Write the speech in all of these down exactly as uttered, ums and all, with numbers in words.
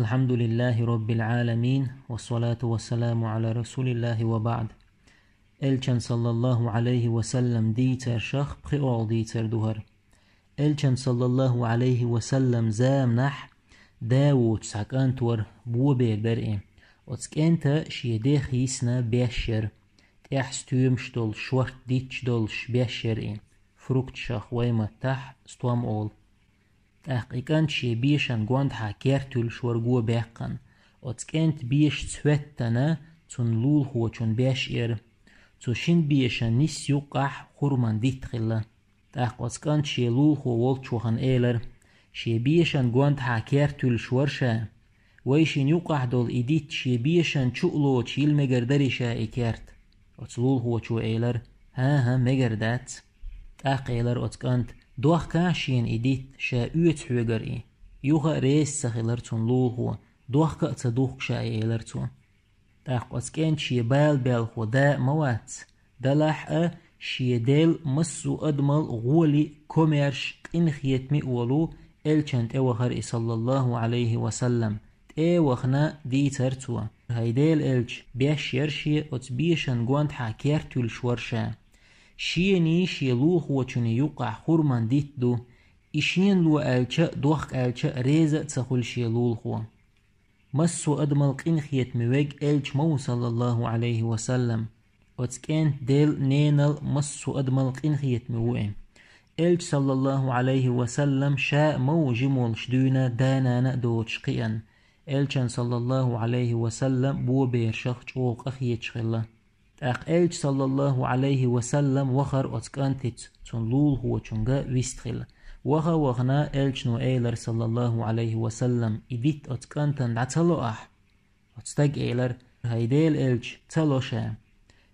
الحمد لله رب العالمين، والصلاة والسلام على رسول الله وبعد. Элчан, саллаллаху Ӏалайхи ва саллам, дийцаршах пхиъолгӀа дийцар ду хӀара. Элчан, саллаллаху Ӏалайхи ва саллам, заманахь да воцу цхьа кӀант вара, бо бер дара и. Оцу кӀента шен дех йисна беш яра. ТӀехь стоьмаш долуш, шорта дитташ долуш беш яра и. Фрукташах вай маттахь стом олу. ТӀаккха и кӀант шен бешан гондахьа керта туьллуш вара го баьккхина. Оцу кӀентан бешаца хӀоьттина, цунна лулахочун беш яра. Цу шина бешан нийсса юккъехь хурман дитт хилла. ТӀаккха оцу кӀанта шен лулахо волчу вахана элира: «Шен бешан гондахьа керта туьллуш вара ша. Вай шина юккъехь долу и дитт шен бешан чу а лоцуш йила мегар дарий ша и керта?» Оцу лулахочо элира: «ХӀан-хӀа, мегар дац». ТӀаккха элира оцу кӀанта: «Дохкахьа шена и дитт, ша оьцу хьоьгара и». Юха а реза ца хилира цунна лулахо, дохка а ца духку ша и, элира цо. ТӀаккха оцу кӀентан шен бала белхо да а ма вац, делахь а шен Дел массо а адамал гӀоли, комаьрша, къинхетаме а волу Элчан тӀе вахара и, саллаллаху Ӏалайхи ва саллам. ТӀе а вахана дийцара цо: «ХӀай Делан Элча, беш яра шен оцу бешан гондахьа керта туьллуш вара ша. Шений шен лулахочуний юккъехь хурман дитт ду. И шена ло аьлча а, дохка аьлча а реза а ца хуьлу шен лулахо». Массо а адамал къинхетаме верг Элча ма ву, саллаллаху Ӏалайхи ва саллам. Оцу кӀентан дел, ненал, массо а адамал къинхетаме ву и. Элча, саллаллаху Ӏалайхи ва саллам, ша а ма ву жима волуш дуьйна, да-нана а доцуш кхиъна. Элчан, саллаллаху Ӏалайхи ва саллам, бо берашах чӀогӀа къахеташ хилла. ТӀаккха Элча, саллаллаху Ӏалайхи ва саллам, вахара оцу кӀантица, цунна лулахочунга вистхила. Ваха а вахана, Элчано элира, саллаллаху Ӏалайхи ва саллам: «И дитт оцу кӀантана дӀа ца ло ахь?» Оцу стага элира: «ХӀай Делан Элча, ца ло ша».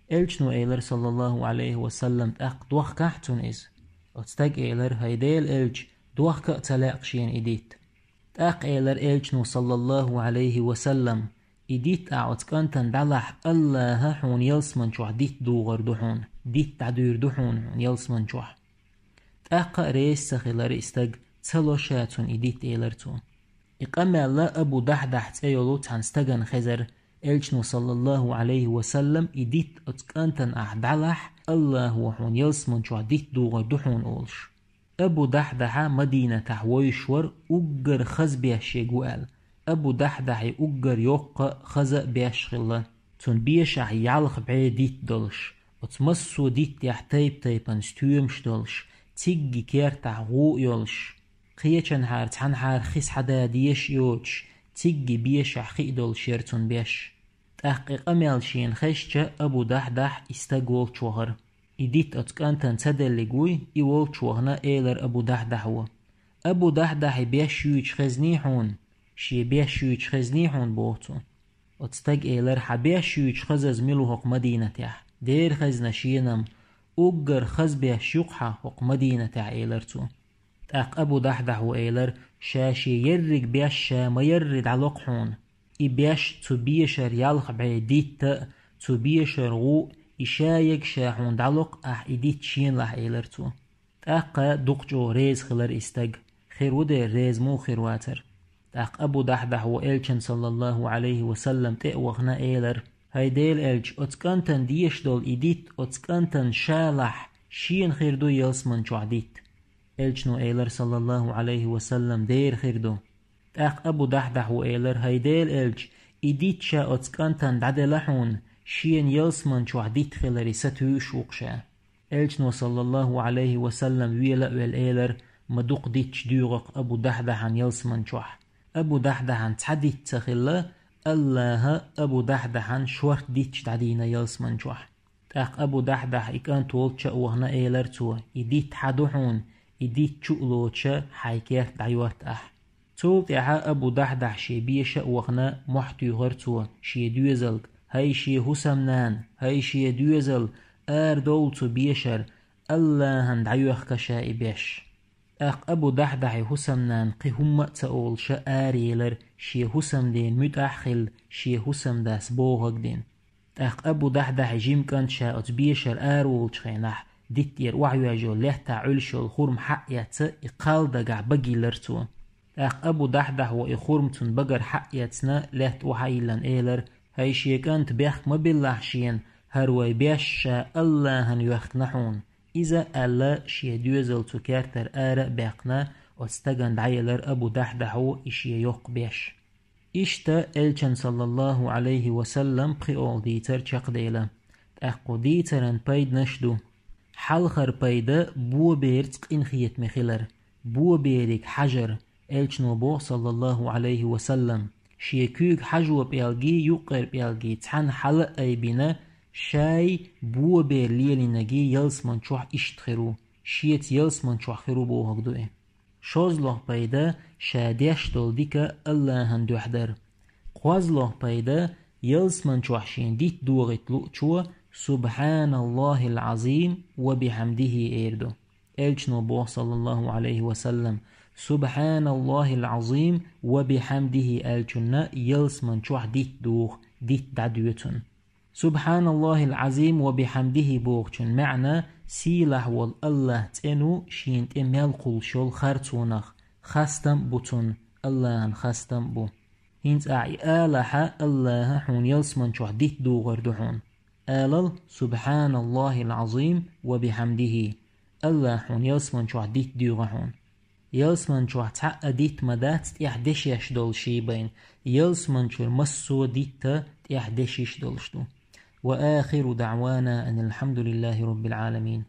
Элчано элира, саллаллаху Ӏалайхи ва саллам: «ТӀаккха дохкахьа цунна иза». Оцу стага элира: «ХӀай Делан Элча, дохка а ца лаьа шена и дитт». ТӀаккха элира Элчано, саллаллаху Ӏалайхи ва саллам: «И дитт ахь оцу кӀантана дӀалахь, АллахӀа хьуна ялсаман чохь дитт дугӀур ду хьуна, дитт дӀадуьйр ду хьуна, хьуна ялсаман чохь». ТӀаккха а реза ца хилира и стаг, «Ца ло ша цунна и дитт», элира цо. И къамел Абу Дахьдахь цӀе йолу цхьана стагана хезара, Элчано, саллаллаху Ӏалайхи ва саллам, «И дитт оцу кӀантана ахь дӀалахь, АллахӀа хьуна ялсаман чохь дитт дугӀур ду хьуна», олуш. Абу Дахьдахь Мадинатахь вовзаш вара, уггар хаза беш ерг ву аьлла. Абу Дахьдахьан уггар йоккха а, хаза а беш хилла. Цуьнан бешахь ялх бӀе дитт долуш, оцу массо а диттехь тайп-тайпана стоьмаш долуш, цигги кертахь гӀу а йолуш, кхечанхьара цхьанхьара хи схьадан дезаш а йоцуш, цигги бешахь хи а долуш яра цуьнан беш. ТӀаккха и къамел шена хезча, Абу Дахьдахь и стаг волчу вахара. И дитт оцу кӀантана ца деллиг вуй, и волчу вахана элира Абу Дахьдахьо: «Абу Дахьдахьан беш юьйцуш хезний хьуна? Шен беш юьйцуш хезний хьуна?» – боху цо. Оцу стага элира: «Хьан беш юьйцуш хазаза мила ву хӀокху Мадинатехь? Дера хезна шена-м, уггар хаза беш ю-кх хьан хӀокху Мадинатехь», – элира цо. ТӀаккха Абу Дахьдахьо элира: «Ша шен ерриг беш ша ма-ярри дӀало-кх хьуна. И беш, цу бешара ялх бӀе дитт а, цу бешара гӀу а, и ша ерг ша хьуна дӀало-кх ахь и дитт шена лахь», – элира цо. ТӀаккха дукха чӀогӀа реза хилира и стаг. Хир ву дера, реза муха хир вацара? ТӀаккха Абу Дахьдахьо Элчан, саллаллаху Ӏалайхи ва саллам, тӀе а вахана элира: «ХӀай Делан Элча, оцу кӀантана дезаш долу и дитт оцу кӀантана ша лахь, шена хир дуй ялсаман чохь дитт?» Элчано элира, саллаллаху Ӏалайхи ва саллам: «Дера хир ду». ТӀаккха Абу Дахьдахьо элира: «ХӀай Делан Элча, и дитт ша оцу кӀантана дӀаделла хьуна, шена ялсаман чохь дитт хиларе сатуьйсуш ву-кх ша». Элчано, саллаллаху Ӏалайхи ва саллам, вела а велла элира: «Ма дукха дитташ дуьйгӀу-кх Абу Дахьдахьан ялсаман чохь». Абу Дахьдахьан цхьа дитт ца хилла, АллахӀа Абу Дахьдахьан шорта дитташ дӀадийна ялсаман чохь. ТӀаккха Абу Дахьдахь и кӀант волчу а вахана элира цо: «И дитт хьан ду хьуна, и дитт чу а лоцуша хьайн керта дӀайотта ахь». Цул тӀаьхьа Абу Дахьдахь шен беша а вахана мохь туьйхира цо шен доьзалга: «ХӀай шен хӀусамнана, хӀай шен доьзал, арадовла цу бешара, АллахӀана дӀайоьхка ша и беш». ТӀаккха Абу Дахьдахьан хӀусамнана кхин хӀумма а ца олуша араелира, шен хӀусамден муьтӀахь а хилла, шен хӀусамдас бохург дина. ТӀаккха Абу Дахьдахьан жима кӀант ша оцу бешара араволучу хенахь, диттера охьавоьжна йолу лаьттахь Ӏуьллуш йолу хурма схьа а эцна, и кхалла дагахь багийра цо. ТӀаккха Абу Дахьдахьо и хурма цун багара хьаэцна, лаьтта охьайиллина элира: «ХӀай шен кӀант, бехк ма биллахь шена, хӀара вай беш ша Аллахьана йоьхкина хьуна». Иза аьлла, шен доьзал цу кертара ара а баьккхина, оцу стагана дӀаелира Абу Дахьдахьо и шен йоккха беш. Иштта Элчан, саллаллаху Ӏалайхи ва саллам, пхиъолгӀа дийцар чекхдела. ТӀаккха кху дийцаран пайданаш ду. Хьалхара пайда — боберца къинхетаме хилар, бобериг хьажар. Элчано боху, саллаллаху Ӏалайхи ва саллам: «Шен куьйга хьажо пӀелгий, юккъера пӀелгий цхьаьна хьала а айбина, шай бобер лелийнаргий ялсаман чохь иштта хир ву, шеца ялсаман чохь хир ву», бохург ду и. ШолгӀа пайда — ша деш долу дика Аллахьан дуьхьа дар. КхоалгӀа пайда — ялсаман чохь шен дитт дохийта луучо «СубхьаналлахӀил Ӏазим ва бихьамдихӀи» эр ду. Элчано боху, саллаллаху Ӏалайхи ва саллам: «СубхьаналлахӀил Ӏазим ва бихьамдихӀи» аьллачунна ялсаман чохь дитт доху, дитт дӀадоьцу цунна. «СубхьаналлахӀил Ӏазим ва бихьамдихӀи» бохучун маьӀна: сийлахь волу Аллахь цӀена ву шена тӀе мел кхуллуш йолу харцонах, хастам а бу цунна, Аллахьан хастам а бу. ХӀинца ахь и алахь, Аллахьа хьуна ялсаман чохь дитт дохур ду хьуна. Алал: «СубхьаналлахӀил Ӏазим ва бихьамдихӀи». Аллахь хьуна ялсаман чохь дитт доьху хьуна. Ялсаман чохь цхьа а дитт ма дац тӀехь дешеш долу ший байна, ялсаман чуьра массо а дитт тӀехь дешиш долуш ду. وآخر دعوانا أن الحمد لله رب العالمين.